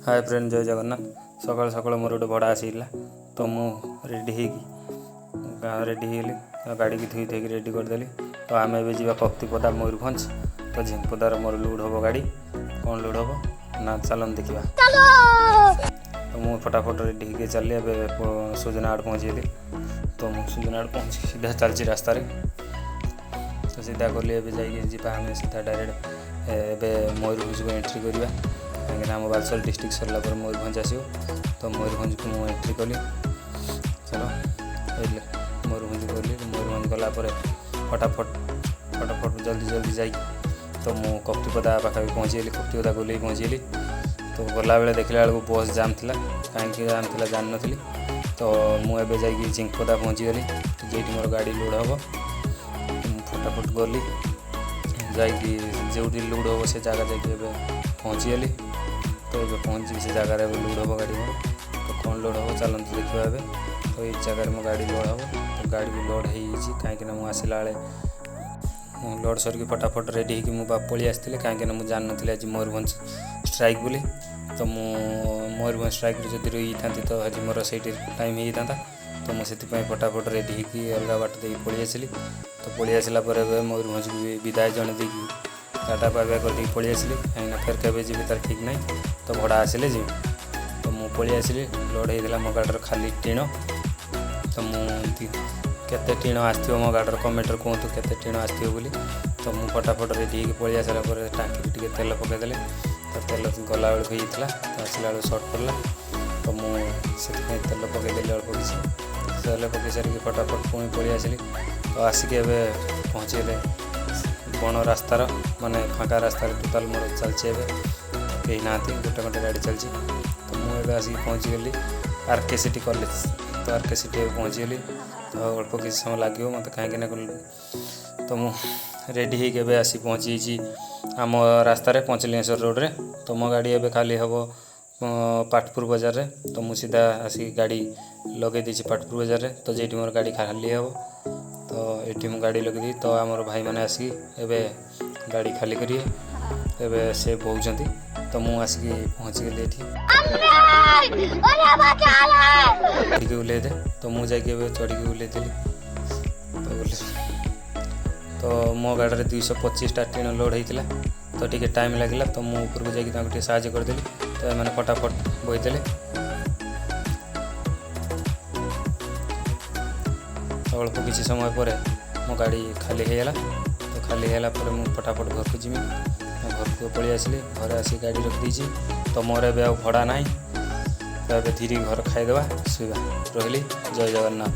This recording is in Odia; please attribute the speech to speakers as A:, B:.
A: ହାଏ ଫ୍ରେଣ୍ଡ, ଜୟ ଜଗନ୍ନାଥ। ସକାଳୁ ସକାଳୁ ମୋର ଗୋଟେ ଭଡ଼ା ଆସିଥିଲା, ତ ମୁଁ ରେଡ଼ି ହେଇକି ରେଡ଼ି ହେଇଗଲି। ଗାଡ଼ିକି ଧୋଇ ଧୋଇକି ରେଡ଼ି କରିଦେଲି। ତ ଆମେ ଏବେ ଯିବା କପ୍ତିପଦା, ମୟୂରଭଞ୍ଜ। ତ ଝିଙ୍କପଦାର ମୋର ଲୋଡ଼ ହେବ ଗାଡ଼ି। କ'ଣ ଲୋଡ଼ ହେବ ନା, ଚାଲନ୍ତୁ ଦେଖିବା। ତ ମୁଁ ଫଟାଫଟ ରେଡ଼ି ହେଇକି ଚାଲିଲି। ଏବେ ସୁଜନା ଆଡ଼ ପହଞ୍ଚିଗଲି। ତ ମୁଁ ସୁଜନା ଆଡ଼ ପହଞ୍ଚିକି ସିଧା ଚାଲିଛି ରାସ୍ତାରେ। ତ ସିଧା ଗଲି, ଏବେ ଯାଇକି ଯିବା ଆମେ ସିଧା ଡାଇରେକ୍ଟ ଏବେ ମୟୂରଭଞ୍ଜକୁ ଏଣ୍ଟ୍ରି କରିବା, କାହିଁକିନା ଆମ ବାଲେଶ୍ୱର ଡିଷ୍ଟ୍ରିକ୍ଟ ସରିଲା ପରେ ମୟୂରଭଞ୍ଜ ଆସିବ। ତ ମୟୂରଭଞ୍ଜକୁ ମୁଁ ଏଣ୍ଟ୍ରି କଲି। ଚାଲ, ଏଇଲେ ମୟୂରଭଞ୍ଜ ଗଲି। ମୟୂରଭଞ୍ଜ ଗଲା ପରେ ଫଟାଫଟ ଫଟାଫଟ ଜଲ୍ଦି ଜଲ୍ଦି ଯାଇକି ତ ମୁଁ କପ୍ତିପଦା ପାଖାପାଖି ପହଞ୍ଚିଗଲି। କପ୍ତିପଦା ଗୋଲେଇ ପହଞ୍ଚିଗଲି। ତ ଗଲାବେଳେ ଦେଖିଲା ବେଳକୁ ବସ୍ ଜାମ୍ ଥିଲା। କାହିଁକି ଜାମ୍ ଥିଲା ଜାଣିନଥିଲି। ତ ମୁଁ ଏବେ ଯାଇକି ଝିଙ୍କପଦା ପହଞ୍ଚିଗଲି, ଯେଉଁଠି ମୋର ଗାଡ଼ି ଲୋଡ଼ ହେବ। ମୁଁ ଫଟାଫଟ ଗଲି, ଯାଇକି ଯେଉଁଠି ଲୋଡ଼ ହେବ ସେ ଜାଗା ଯାଇକି ଏବେ ପହଞ୍ଚିଗଲି। ତ ଏବେ ପହଞ୍ଚିକି ସେ ଜାଗାରେ ଏବେ ଲୋଡ଼ ହେବ ଗାଡ଼ି ମୋର। ତ କ'ଣ ଲୋଡ଼ ହେବ, ଚାଲନ୍ତୁ ଦେଖିବା ଏବେ। ତ ଏଇ ଜାଗାରେ ମୋ ଗାଡ଼ି ଲୋଡ଼ ହେବ। ତ ଗାଡ଼ି ବି ଲୋଡ଼ ହେଇଯାଇଛି, କାହିଁକିନା ମୁଁ ଆସିଲା ବେଳେ ମୁଁ ଲୋଡ଼ ସରିକି ଫଟାଫଟ ରେଡ଼ି ହେଇକି ମୁଁ ପଳେଇ ଆସିଥିଲି, କାହିଁକିନା ମୁଁ ଜାଣିନଥିଲି ଆଜି ମୟୂରଭଞ୍ଜ ଷ୍ଟ୍ରାଇକ୍ ବୋଲି। ତ ମୁଁ ମୟୂରଭଞ୍ଜ ଷ୍ଟ୍ରାଇକ୍ରେ ଯଦି ରହିଯାଇଥାନ୍ତି, ତ ଆଜି ମୋର ସେଇଠି ଟାଇମ୍ ହେଇଯାଇଥାନ୍ତା। ତ ମୁଁ ସେଥିପାଇଁ ଫଟାଫଟ ରେଡ଼ି ହେଇକି ଅଲଗା ବାଟ ଦେଇକି ପଳେଇ ଆସିଲି। ତ ପଳେଇ ଆସିଲା ପରେ ଏବେ ମୟୂରଭଞ୍ଜକୁ ବି ବିଦାୟ ଜଣେଇ ଦେଇକି, ଟାଟା ବାଏ ବାଏ କରିଦେଇକି ପଳେଇ ଆସିଲି, କାହିଁକିନା ଫେର କେବେ ଯିବି ତାର ଠିକ୍ ନାହିଁ। ତ ଭଡ଼ା ଆସିଲେ ଯିବି। ତ ମୁଁ ପଳେଇ ଆସିଲି। ଲୋଡ଼ ହେଇଥିଲା ମୋ ଗାଡ଼ିର ଖାଲି ଟିଣ। ତ ମୁଁ କେତେ ଟିଣ ଆସିଥିବ ମୋ ଗାଡ଼ିର, କମେଣ୍ଟରେ କୁହନ୍ତୁ କେତେ ଟିଣ ଆସିଥିବ ବୋଲି। ତ ମୁଁ ଫଟାଫଟ ରେଡ଼ି ହେଇକି ପଳେଇ ଆସିଲା ପରେ ଟାଙ୍କିରେ ଟିକେ ତେଲ ପକାଇଦେଲେ। ତ ତେଲ ଗଲାବେଳକୁ ହେଇଯାଇଥିଲା, ତ ଆସିଲା ବେଳକୁ ସର୍ଟ ପଡ଼ିଲା। ତ ମୁଁ ସେଥିପାଇଁ ତେଲ ପକାଇଦେଲି ଅଳ୍ପ କିଛି। ତେଲ ପକାଇ ସାରିକି ଫଟାଫଟ ପୁଣି ପଳେଇ ଆସିଲି। ତ ଆସିକି ଏବେ ପହଞ୍ଚିଗଲେ ବଣ ରାସ୍ତାର, ମାନେ ଫାଙ୍କା ରାସ୍ତାରେ ଟୋଟାଲ୍ ମୋର ଚାଲିଛି। ଏବେ କେହି ନାହାନ୍ତି, ଗୋଟେ ଗୋଟେ ଗାଡ଼ି ଚାଲିଛି। ତ ମୁଁ ଏବେ ଆସିକି ପହଞ୍ଚିଗଲି ଆର୍ କେ ସିଟି କଲେଜ। ତ ଆର୍ କେ ସିଟି ଏବେ ପହଞ୍ଚିଗଲି। ତ ଅଳ୍ପ କିଛି ସମୟ ଲାଗିବ ମୋତେ, କାହିଁକିନା ତ ମୁଁ ରେଡ଼ି ହେଇକି ଏବେ ଆସି ପହଞ୍ଚିଯାଇଛି ଆମ ରାସ୍ତାରେ, ପଞ୍ଚଲିଙ୍ଗେଶ୍ୱର ରୋଡ଼ରେ। ତ ମୋ ଗାଡ଼ି ଏବେ ଖାଲି ହେବ ପାଟପୁର ବଜାରରେ। ତ ମୁଁ ସିଧା ଆସିକି ଗାଡ଼ି ଲଗେଇ ଦେଇଛି ପାଟପୁର ବଜାରରେ, ତ ଯେଉଁଠି ମୋର ଗାଡ଼ି ଖାଲି ହେବ। ତ ଏଠି ମୁଁ ଗାଡ଼ି ଲଗେଇଦେଇ, ତ ଆମର ଭାଇମାନେ ଆସିକି ଏବେ ଗାଡ଼ି ଖାଲି କରିବେ। ଏବେ ସେ ବହୁଛନ୍ତି। ତ ମୁଁ ଆସିକି ପହଞ୍ଚିଗଲି ଏଠି। ଚଢ଼ିକି ଓହ୍ଲେଇ ଦେ। ତ ମୁଁ ଯାଇକି ଏବେ ଚଢ଼ିକି ଓହ୍ଲେଇଦେଲି। ତ ଓହ୍ଲେଇ ତ ମୋ ଗାଡ଼ିରେ 225ଟା ଟିଣ ଲୋଡ଼ ହେଇଥିଲା। ତ ଟିକେ ଟାଇମ୍ ଲାଗିଲା। ତ ମୁଁ ଉପରକୁ ଯାଇକି ତାଙ୍କୁ ଟିକେ ସାହାଯ୍ୟ କରିଦେଲି। ତ ଏମାନେ ଫଟାଫଟ ବୋହିଦେଲେ। ତ ଅଳ୍ପ କିଛି ସମୟ ପରେ ମୋ ଗାଡ଼ି ଖାଲି ହେଇଗଲା। ତ ଖାଲି ହେଇଗଲା ପରେ ମୁଁ ଫଟାଫଟ ଘରକୁ ଯିବି। ଘରକୁ ପଳେଇ ଆସିଲି। ଘରେ ଆସିକି ଗାଡ଼ି ରଖିଦେଇଛି। ତ ମୋର ଏବେ ଆଉ ଭଡ଼ା ନାହିଁ। ତ ଏବେ ଧୀରେ ଘର ଖାଇଦେବା, ଶୋଇବା। ରହିଲି, ଜୟ ଜଗନ୍ନାଥ।